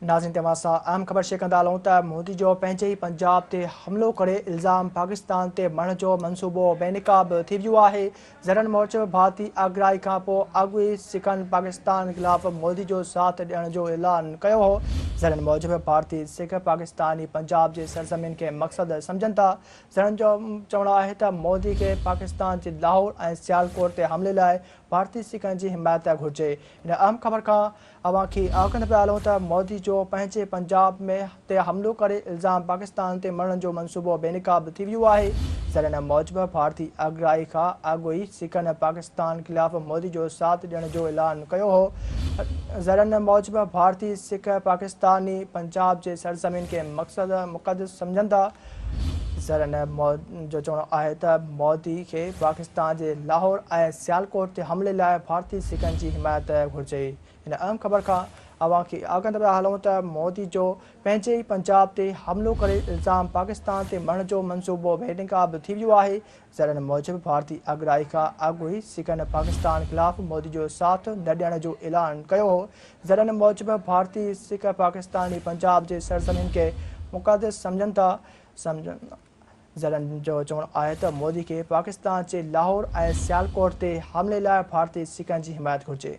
ناظرين توهان سان اهم خبر شيئر ڪندا هلون ته مودي جو پنهنجي ئي پنجاب تي حملو ڪري الزام پاڪستان تي مڙهڻ جو منصوبو بي نقاب ٿي ويو آهي. ذريعن موجب ڀارتي اڳرائي کانپوء اڳ ئي سکن پاڪستان خلاف مودي جو ساٿ ڏيڻ جو اعلان ڪيو هو. ذريعن موجب ڀارتي سک پاڪستاني پنجاب جي سرزمين کي مقصد سمجهن ٿا. ذريعن جو چوڻ آهي ته مودي کي پاڪستان جي لاهور ۽ سيالڪوٽ تي حملي لاء ڀارتي سکن جي حمايت گهرجي. هن اهم خبر کان اوهان کي آگاهه ڪندا پيا هلون ته مودي جو پنهنجي پنجاب ۾ تي حملو ڪري الزام پاڪستان تي مڙهڻ جو منصوبو بي نقاب ٿي ويو آهي. ذريعن موجب ڀارتي اڳرائي کان اڳ ئي سکن پاڪستان خلاف مودي جو ساٿ ڏيڻ جو اعلان ڪيو هو. ذريعن موجب ڀارتي سک پاڪستاني پنجاب جي سرزمين کي مقصد مقدس سمجهن ٿا. ذريعن جو چوڻ آهي ته مودي کي پاڪستان جي لاهور ۽ سيالڪوٽ تي حملي لاء ڀارتي سکن جي حمايت گهرجي. هن اهم خبر کان اوهان کي آگاهه ڪندا پيا هلون ته مودي جو پنهنجي ئي پنجاب تي حملو ڪري الزام پاڪستان تي مڙهڻ جو منصوبو بي نقاب ٿي ويو آهي. ذريعن موجب ڀارتي اڳرائي کان اڳ ئي سکن پاڪستان خلاف مودي جو ساٿ نه ڏيڻ جو اعلان ڪيو هو. ذريعن موجب ڀارتي سک پاڪستاني پنجاب جي سرزمين کي مقدس سمجهن ٿا. ذريعن جو چوڻ آهي ته مودي کي پاڪستان جي لاهور ۽ سيالڪوٽ تي حملي لاء ڀارتي سکن جي حمايت گهرجي.